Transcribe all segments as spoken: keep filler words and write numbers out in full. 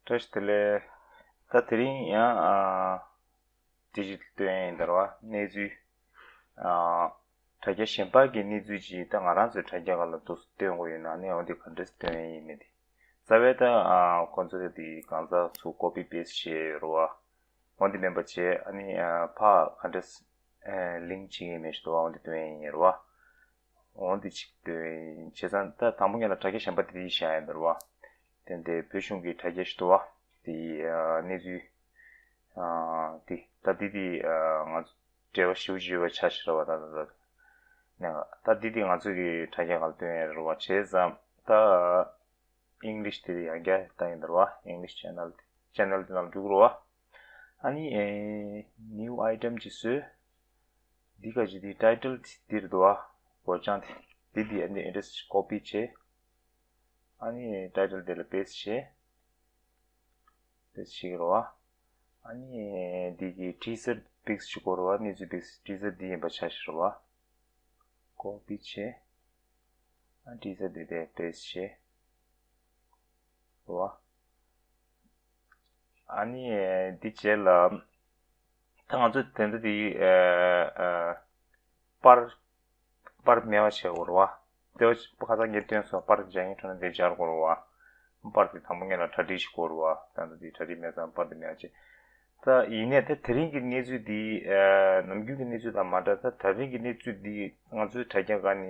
བཀྲ་ཤིས་བདེ་ལེགས། ད་དེ་རིང་ཡང་ཨ་ཌི་ཇི་ཊལ་སྟོན་ཡིན་ད་རེད་བ། གནས་ཚུལ་ཨ་དྲ་རྒྱ་གཞན་པ་གི་གནས་ཚུལ་ཅིག་ད་ང་རང་ཚོའི་དྲ་རྒྱ་སྒང་ལ་འདུག་སྟོན་དགོས་ཡོད་ན་ནི་འོ་འདི་ག་འདྲས་སྟོན་ཡིན་མིན་དེ། རྩ་བའི་ད་ཨ་ཁོང་ཚོས་དེ་གང་ཟག་ཚུར་ཀོ་པི་པེ་སི་ཊི་བྱས་ཡོད་རེད་བ། འོ་འདི་མིན་པ་བྱས་ཨ་ནི་ཨ་ཕར་ག་འདྲས་ཨ་ལིང་ཀི་བྱེད་ཀྱི་ཡིན་མིན་ཞིག་འདུག་བ། འོ་འདི་སྟོན་ཡིན་རེད་བ། འོ་འདི་གཅིག་སྟོན་བྱས་ཙང་ད་དང་པོ་ངེད་ལ་དྲ་རྒྱ་གཞན་པ་དེ་དེ་བཞག་ཡིན་འདུག་བ། དེ་འདྲའི་བོད་གཞུང་གི་དྲ་རྒྱ་ཞིག་འདུག་བ། དེ་ཨ་གནས་ཚུལ་ཨ་དེ་ད་དེ་དེ་ཨ་ང་ཚོ་འབྲེལ་བ་ཞེ་པོ་ཅིག་ཡོད་པ་ཆགས་ཤག་ར་བ། ད་ད་ད་ནས་ད་དེ་དེ་ང་ཚོ་གི་དྲ་རྒྱ་སྒང་ལ་སྟོན་ཡིན་རེད་བ། བྱས་ཙང་ད་ཨིང་ལིཤ་དེ་དེ་ཡང་བསྐྱར་བཏང་ཡིན་འདུག་བ། ཨིང་ལིཤ་ཆེ་ནལ་ཆེ་ནལ་དེ་ནང་འགྲོ་གི་རེད་བ། ཨ་ནི་ཨེ་ནིའུ་ཨའི་ཊེམ་ཅིག་བཟོས། འདི་ག་ཅིག་འདི་ཊའི་ཊལ་འདིར་འདུག་བ། སྒོ་བྱང་དེ་འདི་འདི་ཨ་ནི་ཨེ་ཌི་རེ་སི་ཅིག་ཀོ་པི་བྱས། ཨ་ནི་ཊའི་ཊལ་འདི་ལ་པེ་སི་ཊི་བྱས། པེ་སི་ཊི་བྱེད་ཀྱི་རེད་བ། ཨ་ནི་འདི་གི་ཊི་ཟར་པིག་སི་ཅིག་དགོས་རེད་བ། གནས་ཚུལ་པིག་སི་ཊི་ཟར་འདི་ཡིན་པ་ཆ་བཞག་རེད་བ། ཀོ་པི་བྱས། ཨ་ཊི་ཟར་འདི་དེ་པེ་སི་ཊི་བྱས། རེད་བ། ཨ་ནི་འདི་རྗེས་ལ་ད་ང་ཚོ་དེ་འདྲ་དེ་ཨ་ཨ་པར་པར་མེད་པ་བྱེད་དགོས་རེད་བ། དེ་བ་ཁ་སང་ངས་སྟོན་སོང་། པར་སྦྱར་མཁན་ཁྲོད་ན་དེ་སྦྱར་དགོས་རེད་བ། པར་དེ་དང་པོ་ངེད་ལ་གྲ་སྒྲིག་ཞིག་དགོས་རེད་བ། ད་ལྟ་དེ་གྲ་སྒྲིག་མེད་ཙང་པར་དེ་མེད་པ་བྱེད། ད་ཡིན་ནའི་ད་དེ་རིང་གི་གནས་ཚུལ་འདི་ཨ་ནམ་རྒྱུན་གྱི་གནས་ཚུལ་དང་མ་འདྲ། ད་ད་རིང་གི་གནས་ཚུལ་འདི་ང་ཚོའི་དྲ་རྒྱ་སྒང་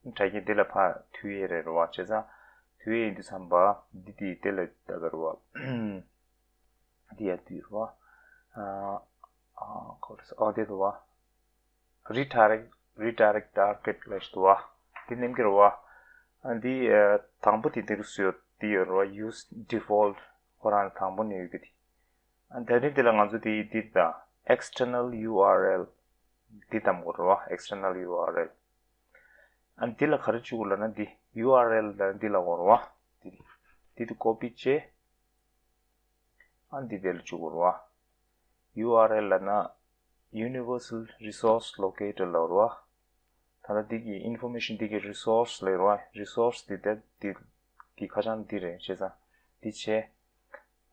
ནས་དྲ་རྒྱ་འདི་ལ་ཕར་མཐུད་ཡས་རེད་རེད་བ། བྱས་ཙང་མཐུད་ཡས་ཡིན་དུས་ཙམ་པ་འདི་དེ་དེ་ལ་ལྟ་དགོས་རེད་བ། འདི་ཡ་འདི་རེད་བ། ཨ་ཨ་ཁོ་རེ་ཨོ་དེ་རེད་བ། རི་ཌའི་རེག་ཊི་རི་ཌའི་རེག་ཊི་ཊར་གེཊ་ལབ་ཞིག་འདུག་བ། འདི་མནན་གྱི་རེད་བ། ཨ་འདི་ཨ་དང་པོ་དེ་འདི་རུ་བཟོས་ཡོད་འདི་ཡོད་རེད་བ། use default ཁོ་རང་དང་པོ་ནས་ཡོད་གི་དེ། ཨ་ད་རིང་འདི་ལ་ང་ཚོ་དེ་འདི་དང་external ཡུ་ཨར་ཨེལ་འདི་བདམས་དགོས་རེད་བ། external ཡུ་ཨར་ཨེལ། ཨ་འདི་ལ་ག་རེ་བཅུག་དགོས་ལབ་ན་འདི་ཡུ་ཨར་ཨེལ་ལ་འདི་ལ་དགོས་རེད་བ། འདི་འདི་འདི་ཀོ་པི་བྱས། ཨ་འདི་དེ་ལ་བཅུག་དགོས་རེད་བ། ཡུ་ཨར་ཨེལ་ལབ་ན་Universal Resource Locator ལབ་རེད་བ། ད་ལྟ་འདི་གི་ཨིན་ཕོར་མེ་ཤན་འདི་གི་རི་སོར་སི་ལབ་རེད་བ། རི་སོར་སི་འདི་དེ་འདི་གི་ཁ་བྱང་འདི་རེད། བྱས་ཙང་འདི་བྱས།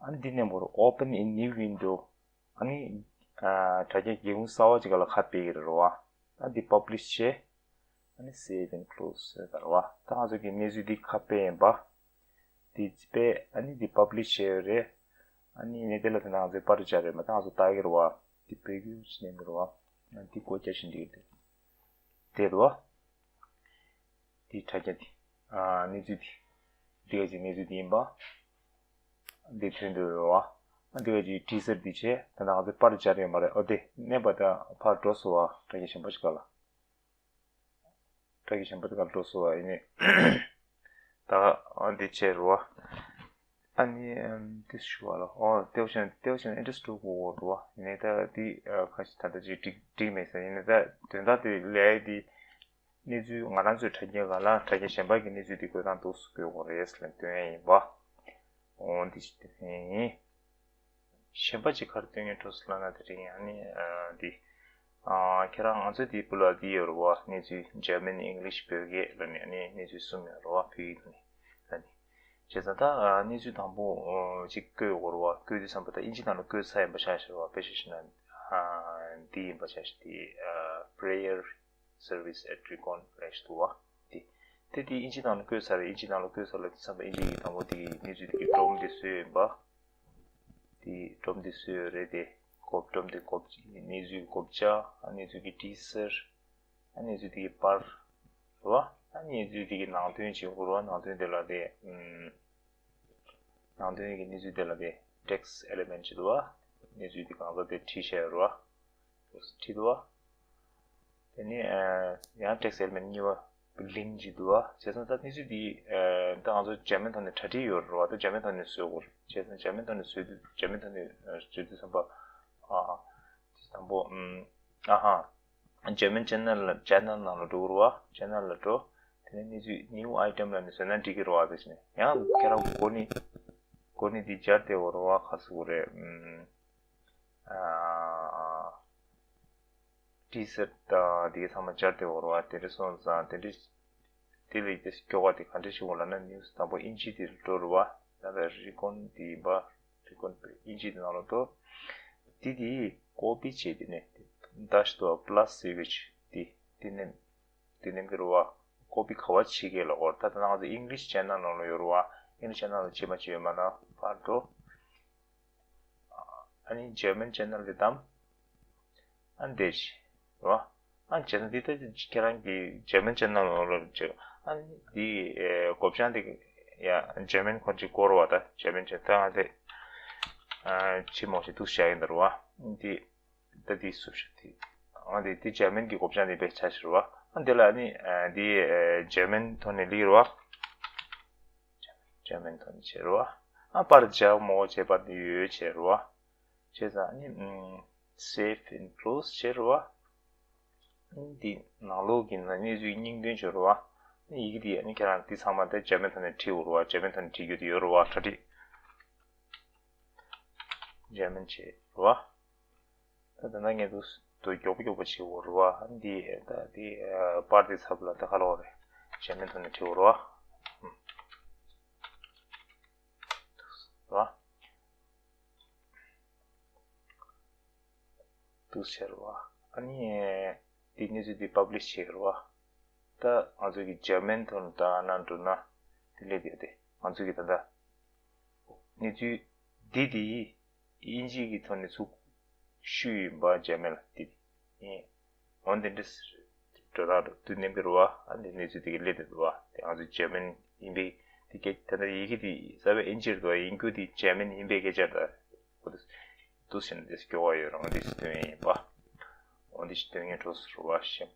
ཨ་ནི་འདི་མནན་དགོས་རེད། Open in new window ཨ་ནི་ཨ་དྲ་རྒྱ་སྒེའུ་ཁུང་གསར་བ་ཅིག་སྒང་ལ་ཁ་ཕྱེ་གི་རེད་བ། ཨ་འདི་པབ་ལི་ཤི་བྱས། ཨ་ནི་save and close ཟེར་ད་རེད་བ། ད་ང་ཚོ་གི་གནས་ཚུལ་འདི་ཁ་ཕྱེ་ཡིན་པ། འདི་ཕྱེ། ཨ་ནི་འདི་པབ་ལི་ཤི་བྱས་ཡོད་རེད། ཨ་ནི་ནས་དེ་ལ་དེ་ན་ང་ཚོའི་པར་སྦྱར་རེད་མ། ད་ང་ཚོ་ལྟ་གི་རེད་བ། འདི་བོད་སྐད་ཅིག་ནས་མི་རེད་བ། ཨ་འདི་སྒོ་རྒྱག་བཞིན་འདི་གི་འདི་རེད་བ། འདི་དྲ་རྒྱ་འདི། ཨ་གནས་ཚུལ་འདི། འདི་ག་ཅིག་གནས་ཚུལ་འདི་ཡིན་པ། འདི་ཐོན་འདུག་རེད་བ། ཨ་འདི་ག་ཅིག་ཊི་ཟར་འདི་བྱས། ད་ང་ཚོའི་པར་སྦྱར་ཡོད་མ་རེད། ཨོ་དེ་མནན་པ་ད་ཕར་འགྲོ་སོང་བ། དྲ་རྒྱ་གཞན་པ་ཞིག་སྒང་ལ། དྲ་རྒྱ་གཞན་པ་དེ་ག་ལ་འགྲོ་སོང་བ་ཡིན་ནའི། ད་ཨ་འདི་བྱས་རེད་བ། ཨ་ནི་ཨམ་དེ་ཞུ་བ་ལ། ཨོ་ལྟེ་བ་ཤན་ལྟེ་བ་ཤན་ཨེ་ཌི་རེ་སི་འགྲོ་དགོས་རེད་བ། ཡིན་ནའི་ད་འདི་ཨ་ཁ་ཤས་ད་ལྟ་ཅིག་འགྲིག་འགྲིག་མེད་ས། ཡིན་ནའི་ད་དོན་དག་དེ་ལས་དེ་གནས་ཚུལ་ང་རང་ཚོའི་དྲ་རྒྱ་སྒང་ལ་དྲ་རྒྱ་གཞན་པ་གི་གནས་ཚུལ་དེ་བཀོད་སྟངས་འདུག་སེ་བཀོད་དགོས་རེད་ཟེར་ལ་སྟོན་ཡ་ཡིན་པ། འོ་འདི་ཞིག་དེ་ཡིན། གཞན་པ་ཅིག་ག་རེ་སྟོན་མཁན་འགྲོ་སོང་ལབ་ན་དེ་རིང་ཨ་ནི་ཨ་འདི། ཨ་ཁྱེད་རང་ང་ཚོའི་འདི་བུ་ལ་འདི་ཡོད་རེད་བ། གནས་ཚུལ་German English བོད་སྐད་ལབ་ནས་ཨ་ནི་གནས་ཚུལ་གསུམ་ཡོད་རེད་བ། བོད་ཡིག་ནས་ལབ་ནས། བྱས་ཙང་ད་ཨ་གནས་ཚུལ་དང་པོ་ཨ་ཅིག་བཀོད་དགོས་རེད་བ། བཀོད་དུས་ཙམ་པ་ད་ཨིན་ཇི་ནང་ལ་བཀོད་ཚར་ཡིན་པ་ཆགས་ཤག་རེད་བ། དཔེ་ཆ་བཞག་ན་ཨ་འདི་ཡིན་པ་ཆགས་ཤག་འདི་ཨ་prayer service at Recon ལབ་ཞིག་འདུག་བ། དེ་དེ་དེ་ཨིན་ཇི་ནང་ལ་བཀོད་ཚར་རེད། ཨིན་ཇི་ནང་ལ་བཀོད་ཚར་ལབ་དུས་ཙམ་པ་ཨིན་ཇི་ཡིག་དང་པོ་དེ་གི་གནས་ཚུལ་དེ་གི་སྒྲོམ་དེ་བཟོས་ཡིན་པ། དེ་སྒྲོམ་དེ་བཟོས་ཡོད་རེད་དེ། ཀོ་སྒྲོམ་དེ་ཀོ་པི། གནས་ཚུལ་ཀོ་པི་ཆ། ཨ་གནས་ཚུལ་གྱི་ཊི་ཟར། ཨ་གནས་ཚུལ་དེ་གི་པར། རེད་བ། ཨ་གནས་ཚུལ་དེ་གི་ནང་དོན་བྱེད་དགོས་རེད་བ། ནང་དོན་དེ་ལ་དེ་ཨམ། ནང་དོན་གྱི་གནས་ཚུལ་དེ་ལ་དེ་text element ཅིག་འདུག་བ། གནས་ཚུལ་དེ་གང་ག་དེ་བྲིས་བཞག་ཡོད་རེད་བ། བྲིས་འདུག་བ། དེ་ནས་ཨ་ཡང་text element གཉིས་པ་ལིང་ཅིག་འདུག་བ། བྱས་ཙང་ད་གནས་ཚུལ་འདི་ཨ་ད་ང་ཚོ་འཇར་མན་ཐོག་ནས་གྲ་སྒྲིག་ཡོད་རེད་བ། ད་འཇར་མན་ཐོག་ནས་བཟོ་དགོས་རེད། བྱས་ཙང་འཇར་མན་ཐོག་ནས་བཟོ་དུས་འཇར་མན་ཐོག་ནས་ཨ་བཟོ་དུས་ཙམ་པ་ཨ་དང་པོ་ཨམ་ཨ་ཧ་German channel ལ་channel ནང་ལ་འགྲོ་དགོས་རེད་བ། channel ལ་འགྲོ། དེ་ནས་གནས་ཚུལ་new item ལ་ནས་བཟོས་ན་འགྲིག་གི་རེད་བ། དེ་བྱས་ནས་ཡང་ཁྱེད་རང་གོ་ནི་གོ་ནི་འདི་སྦྱར་བསྡད་དགོས་རེད་བ། ག་ཟེར་དགོས་རེད་ཨམ། ཨ་ཊི་ཟར་དང་དེ་ག་ཚང་མ་སྦྱར་བསྡད་ཡོད་རེད་བ། དེ་འདྲ་སོང་ཙང་དེ་འདྲ་དེ་ལས་དེ་སྐྱོ་བ་དེ་ག་འདྲ་ཞིག་འོང་ལབ་ན། news དང་པོ་ཨིན་ཇི་དེ་རུ་འགྲོ་རེད་བ། ད་ལྟ་རི་ཀོན་དེ་ཡིན་པ། རི་ཀོན་དབྱིན་ཇི་དེ་ནང་ལ་འགྲོ། དེ་དེ་ཀོ་པི་བྱས། དེ་ནས་དེ་ཌེ་ཤི་དང་པ་ལ་སི་ཟེར་བའི་དེ་དེ་ནེམ་དེ་ནེམ་གྱི་རེད་བ། ཀོ་པི་ག་བ་བྱེད་ཀྱི་ལ་འོར། ད་ད་ང་ཚོ་ཨིང་ལིཤ་ཅེ་ནལ་ནང་ལ་ཡོད་རེད་བ། ཨིང་ལིཤ་ཅེ་ནལ་ལ་བྱེད་མ་བྱེད་ཡོད་མ་ན་ཕར་འགྲོ། ཨ་ནི་ཇར་མན་ཅེ་ནལ་དེ་བདམས། ཨ་ནི་དེ་བྱས་རོ། ཨ་ནི་བྱས་ན་འདི་ལྟ་ཅི་ཁྱེད་རང་གི་ཇར་མན་ཅེ་ནལ་ནང་ལ་བྱས། ཨ་ནི་འདི་ཨེ་སྒོ་བྱང་འདི་ཡ་ཇར་མན་ཁོ་ཅིག་བསྐོར་བ། ད་ཇར་མན་ཅེ་ད་ང་ཚོས་ཨ་ཅི་མོ་ཞིག་འདུག་བཞག་ཡིན་ད་རོ་བ། འདི་ད་འདི་སུབ་ཤ་འདི། ཨ་འདི་འདི་ཇར་མན་གྱི་སྒོ་བྱང་འདི་དཔེ་ཆ་ཞིག་རོ་བ། ཨ་འདི་ལ་ཨ་ནི་ཨ་འདི་ཨེ་ཇར་མན་ཐོག་ནས་ལིག་རོ་བ། ཇར་མན་ཐོག་ནས་བྱས་རོ་བ། ཨ་པར་འདི་བྱས་མོ་བྱས། པར་འདི་ཡོད་བྱས་རོ་བ། བྱས་ཙང་ཨ་ནི་ཨམ་save and close བྱས་རོ་བ། ཨ་ནི་འདི་ནང་ལོགས་ཀྱི་ནང་གནས་ཚུལ་སྙིང་དོན་བྱས་རོ་བ། ཨ་ནི་ཡི་གེ་འདི་ཨ་ནི་ཁྱེད་རང་འདི་ཚང་མ་ད་ཇར་མན་ཐོག་ནས་བྲིས་འོ་རོ་བ། ཇར་མན་ཐོག་ནས་བྲིས་རྒྱུ་དེ་ཡོད་རོ་བ། གྲ་སྒྲིག་ཇར་མན་བྱས་རོ་བ། ད་ད་ནང་ངས་འདུག་འདུག་མགྱོགས་པོ་མགྱོགས་པོ་བྱེད་འོ་རོ་བ། ཨ་ནི་འདི་ད་འདི་ཨ་པར་འདི་ཚབ་ལ་ད་ཁ་ལོ་རེ་ཇར་མན་ཐོག་ནས་བྲིས་འོ་རོ་བ། ཨམ། རོ་བ། འདུག་བྱས་རོ་བ། ཨ་ནི་འདི་གནས་ཚུལ་འདི་པབ་ལི་ཤི་བྱེད་རོ་བ། ད་ང་ཚོ་གི་ཇར་མན་ཐོག་ནས་ད་ནང་འགྲོ་ན་འདི་སླེབས་ཡོད་དེ། ང་ཚོ་གི་ད་ལྟ་གནས་ཚུལ་འདི་དེ་དབྱིན་ཇི་གི་ཐོག་ནས་ཚུར་བཤུས་ཡིན་པ། ཇར་མན་ལ་འདི་དེ་ཡིན། འོ་འདི་འདྲ་འགྲོ་སྟངས་འགྲོ་དུས་ནེམ་གི་རོ་བ། ཨ་འདི་གནས་ཚུལ་དེ་གི་སླེབས་དེ་འདུག་བ། དེ་ང་ཚོ་ཇར་མན་ཡིན་པའི་དེ་སྐད་ད་ལྟ་ཡི་གེ་དེ་གསར་པའི་ཨིན་ཇིར་འདུག་བ། ཡིན་རྒྱུ་དེ་ཇར་མན་ཡིན་པའི་སྐད་ཆ་ད། འོ་དེ་འདུག་ཟེར་ན་དེ་སྐྱོ་བ་ཡོད་རང་དེ་སྟོན་ཡིན་པ། འོ་འདི་སྟོན་ངེས་འགྲོ་སོང་རོ་བ། ཞིམ།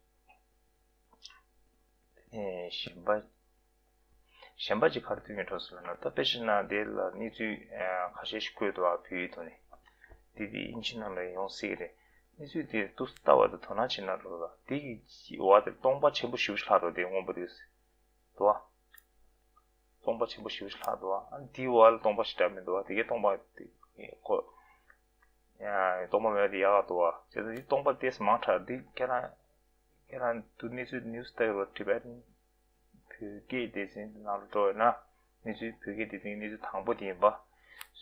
ཨེ་གཞན་པ། གཞན་པ་ཅིག་ག་རེ་སྟོན་གྱི་འགྲོ་སོང་ལབ་ན། ད་དཔེ་བཞག་ན་དེ་ལ་གནས་ཚུལ་ཨ་ཁ་ཤས་ཤིག་བཀོད་འདུག་བ། བོད་ཡིག་ཐོག་ནས། དེ་དེ་དབྱིན་ཇི་ནང་ལ་ཡོང་སྲིད་ཀྱི་རེད། གནས་ཚུལ་དེ་ཏུ་ལྟ་བ་དང་དོ་སྣང་བྱེད་ན་རོ་ལ། དེ་གི་བ་དེ་སྟོང་པ་ཆེན་པོ་ཞེ་པོ་ཞིག་ལྷག་འདུག་དེ་སྔོན་པོ་དེ་འདུག་བ། སྟོང་པ་ཆེན་པོ་ཞེ་པོ་ཞིག་ལྷག་འདུག་བ། ཨ་འདི་བ་ལ་སྟོང་པ་ཞེ་དྲག་མི་འདུག་བ། དེ་གའི་སྟོང་པ་དེ་ཁོ་ཡ་སྟོང་པ་མེད་པ་དེ་ཡག་འདུག་བ། བྱས་ཙང་འདི་སྟོང་པ་ཏོག་ཙམ་མང་དྲགས། འདི་ཁྱེད་རང་ཁྱེད་རང་དུ་གནས་ཚུལ་ནིའུ་སི་ལྟ་གི་རོ། ཊི་བེ་ཊན་བོད་སྐད་སྡེ་ཚན་ནང་ལ་འགྲོ་ཡོད་ན། གནས་ཚུལ་བོད་སྐད་སྡེ་ཚན་གྱི་གནས་ཚུལ་དང་པོ་དེ་ཡིན་པ།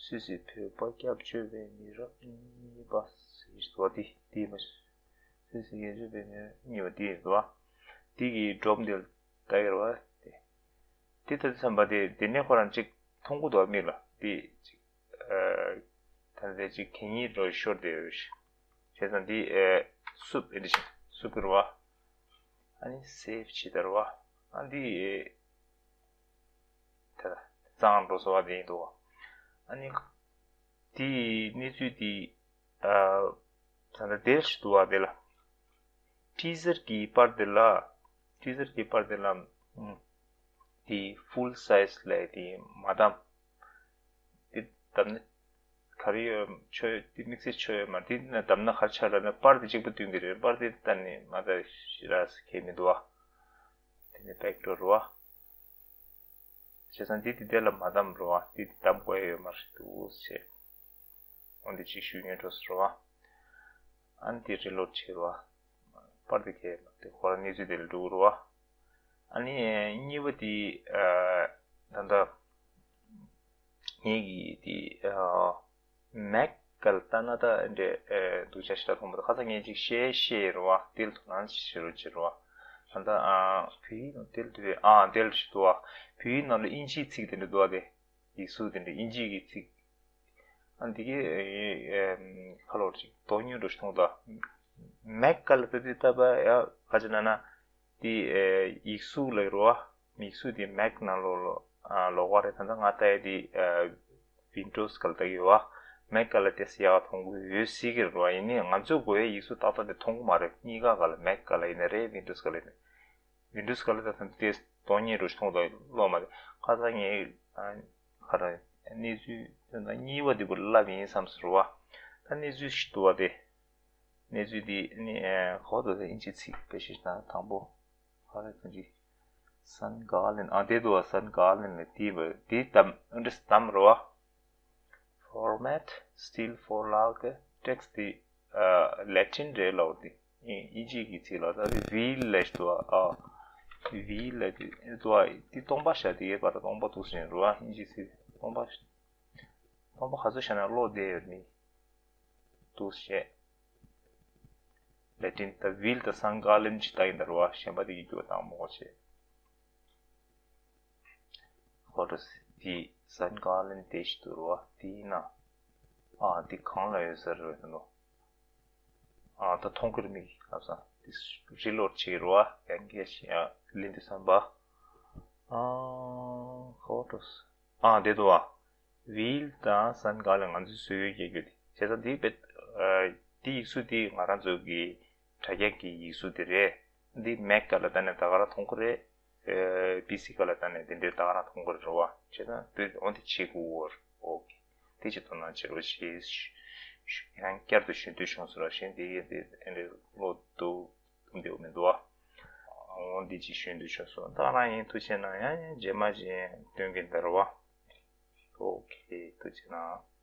སུད་སི་བོད་པ་སྐྱབས་བཅོལ་བའི་མི་རབས་གཉིས་པ་ཟེར་བ་དེ་དེ་ཡིན་པ། སུད་སི་སྐྱབས་བཅོལ་བའི་མི་རབས་གཉིས་པ་དེ་ཡིན་པ། དེ་གི་ཌོམ་དེ་ལ་ལྟ་གི་རེད་བ། དེ་དེ་ལྟ་དུས་ཙམ་པ་དེ་དེ་ནས་ཁོ་རང་གཅིག་མཐོང་གི་འདུག་བ། མིག་ལ་དེ་གཅིག་ཨ་ད་ལྟ་ཅིག་གད་སྙིགས་འདྲ་ཤོར་བསྡད་ཡོད་ཤག་བྱས་ཙང་འདི་ཨེ་སུབ་ཨེ་འདི་ཞིག་སུབ་ཀྱི་རེད་བ། ཨ་ནི་སེབ་བྱེད་ད་རེད་བ། ཨ་འདི་ཨེ་ད་གཙང་འགྲོ་སོང་བ་དེ་ཡིན་འདུག་བ། ཨ་ནི་དེའི་གནས་ཚུལ་དེ་ཨ་ད་ལྟ་དེར་ཞིག་འདུག་བ། དེ་ལ་ཊི་ཟར་གྱི་པར་དེ་ལ། ཊི་ཟར་གྱི་པར་དེ་ལ་ཨུམ། དེ་ཕུལ་སའི་ཛི་ལ་དེ་མ་བདམས། དེ་བདམས་ན་ག་རེ་ཡོད་ཆོ་ཡོད། དེ་དམིགས་བསལ་ཆོ་ཡོད་མ་རེད། དེ་ན་བདམས་ན་ག་རེ་ཆགས་རེད་ན། པར་དེ་གཅིག་པ་སྟོན་གྱི་རེད། པར་དེ་གཏན་ནས་མ་ད་ཞེ་དྲག་ཁྱད་མི་འདུག་བ། དེ་ནས་བེག་འགྲོ་རེད་བ། བྱས་ཙང་དེ་དེ་དེ་ལ་མ་བདམས་རེད་བ། དེ་བདམས་དགོས་ཡ་ཡོད་མ་རེད་འདུག་ཟེར། འོ་འདི་གཅིག་ཞུ་སྙིང་འདོད་སོང་རེད་བ། ཨ་ནི་དེ་རི་ལོཌ་བྱེད་རེད་བ། པར་དེ་གས་མ་དེ་ཁོ་རང་གནས་ཚུལ་དེ་ལ་འགྲོ་གི་རེད་བ། ཨ་ནི་གཉིས་པ་དེ་ཨ་ད་ལྟ་ངེད་ཀྱི་དེ་ཨ་མེག་ག་ལ་ལྟ་ན་ད་འདྲེ་ཨ་སྡུག་ཅག་ཞིག་ལ་མཐོང་མ་ཐུབ། ཁ་སང་ངས་ཅིག་བཤད་བཤད་རེད་བ། དེ་ལ་དོ་སྣང་བྱེད་རོགས་བྱེད་རེད་བ། ད་ལྟ་ཨ་བོད་ཡིག་ནང་དེ་ལ་འདུག་བས། ཨ་དེ་ལ་ཞིག་འདུག་བ། བོད་ཡིག་ནང་ལ་དབྱིན་ཇིའི་ཚིག་དེ་འདྲ་འདུག་བ། དེ་ཡིག་གཟུགས་དེ་འདྲ་དབྱིན་ཇི་གི་ཚིག་ཨ་འདི་གའི་ཨེ་ཨེ་ཁ་ལོར་ཅིག་དོན་སྙིང་འདྲ་ཞིག་མཐོང་ད། མེག་ག་ལ་ལྟ་དུས་ལྟ་བ་ཡ་ག་ཅི་ན་ན། དེ་ཨེ་ཡིག་གཟུགས་ལ་རོ་བ། ཡིག་གཟུགས་དེ་མེག་ནང་ལོགས་ལོ་ཨ་ལོགས་པ་རེད། ད་ལྟ་ང་ལྟ་ཡ་དེ་ཨེ་ཝིན་ཌོས་ག་ལ་ལྟ་གི་ཡོད་བ། མེག་ག་ལ་ཏོག་ཙམ་ཡག་མཐོང་གི་ཡོད་སྲིད་ཀྱི་རེད་བ། ཡིན་ནའི་ང་ཚོས་དགོས་ཡ་ཡིག་གཟུགས་ཏག་ཏག་དེ་མཐོང་གི་མ་རེད། གཉིས་ཀ་ག་ལ་མེག་ག་ལ་ཡིན་ན་རེད། ཝིན་ཌོས་ག་ལ་ཡིན་ན། ཝིན་ཌོས་ག་ལ་ད་ཐེངས་དེ་སྟོང་ཉིད་རུ་མཐོང་དང་ལོ་མ་རེད། ཁ་སང་ངས་ཨ་ག་རེ་གནས་ཚུལ་དོན་དག་གཉིས་པ་དེ་བུ་ལབ་ཡིན་བསམ་ཟེར་བ། ད་གནས་ཚུལ་ཞིག་འདུག་བ། དེ་གནས་ཚུལ་དེ་ནི་ཨ་གོ་དོ་དེ་ཨིན་ཇི་ཚིག་དཔེ་ཞིག་དང་དང་པོ་ག་རེ་ཐོན་ཅི། སན་གྷ་ལན། ཨ་དེ་འདུག་བ། སན་གྷ་ལན་ལ་དེ་བ་དེ་དམ་འདྲ་དམ་རེད་བ། Format still for ལགས་ཀྱི་ཊེག་སི་དེ་ཨ་ལེ་ཊིན་རེད་ལབ་དེ། ཨིན་ཇི་གི་ཚིག་ལ་ད་དེ་ཝི་ལབ་ཞིག་འདུག་བ། ཨ་ཝི་ལབ་དེ་འདུག་བ། དེ་སྟོང་པ་ཤ་དེ་གའི་བར་སྟོང་པ་འདུག་ཟེར་རེད་བ། ཨིན་ཇི་ཚིག་ སྟོང་པ། སྟོང་པ་ག་ཚོད་བཤད་ན་ཀློག་བསྡད་ཡོད་མི་འདུག་བཤད། ལེ་ཏིན་ད་ཝིལ་དང་སན་གྷ་ལན་ཅིག་ལྟ་ཡིན་ད་རེད་བ། གཞན་པ་དེ་གི་སྐྱོ་བ་བཏང་མོ་ཆེ། ཧོ་ཏོ་སི་དེ་སན་གྷ་ལན་དེ་ཞིག་འདུག་རེད་བ། དེ་ཡིན་ན། ཨ་དེ་གང་ལ་ཡོད་ས་རེད་ཟེར་ནོ། ཨ་ད་མཐོང་གི་རེད་མིག་ལབ་ས། དེ་རི་ལོཌ་བྱེད་རེད་བ། ཡང་གལ་ཞིག་ཡང་ལིན་དེ་སན་པ། ཨ་ཧོ་ཏོ་སི་ཨ་དེ་འདུག་བ། ཝིལ་དང་སན་གྷ་ལན་ང་ཚོའི་བཟོ་ཡོད་རྒྱལ་རྒྱུ་དེ། བྱས་ཙང་འདི་བེད། འདི་ཡིག་གཟུགས་འདི་ང་རང་ཚོ་གི་དྲ་རྒྱ་གི་ཡིག་གཟུགས་དེ་རེད། འདི་མེག་ག་ལ་ལྟ་ནས་ད་ག་རང་མཐོང་གི་རེད། པི་སི་ག་ལ་ལྟ་ནས་དེ་འདྲའི་ད་ག་རང་མཐོང་གི་རེད་བ། བྱས་ཙང་འདི་འོ་འདི་བྱེད་དགོས་བོར། ཨོ་ཀེ། དེ་ཅིག་དོ་སྣང་བྱེད་རོགས་ཞེས་ཡང་བསྐྱར་དུ་ཞུ་འདོད་བྱུང་སོང་ར། གཞན་དེ་ཡིན་དེ་ཨེ་འདྲའི་བློ་འདུག་འདུག་འདེའུ་མི་འདུག་བ། འོ་འདི་ཅིག་ཞུ་འདོད་བྱུང་སོང་། ད་ག་རང་ཡིན། ཐུགས་རྗེ་གནང་། ཡང་ཡང་རྗེས་མ་ཅིག་སྟོན་གྱིན་ད་རེད་བ། ཨོ་ཁེ། ཐུགས་རྗེ་གནང་།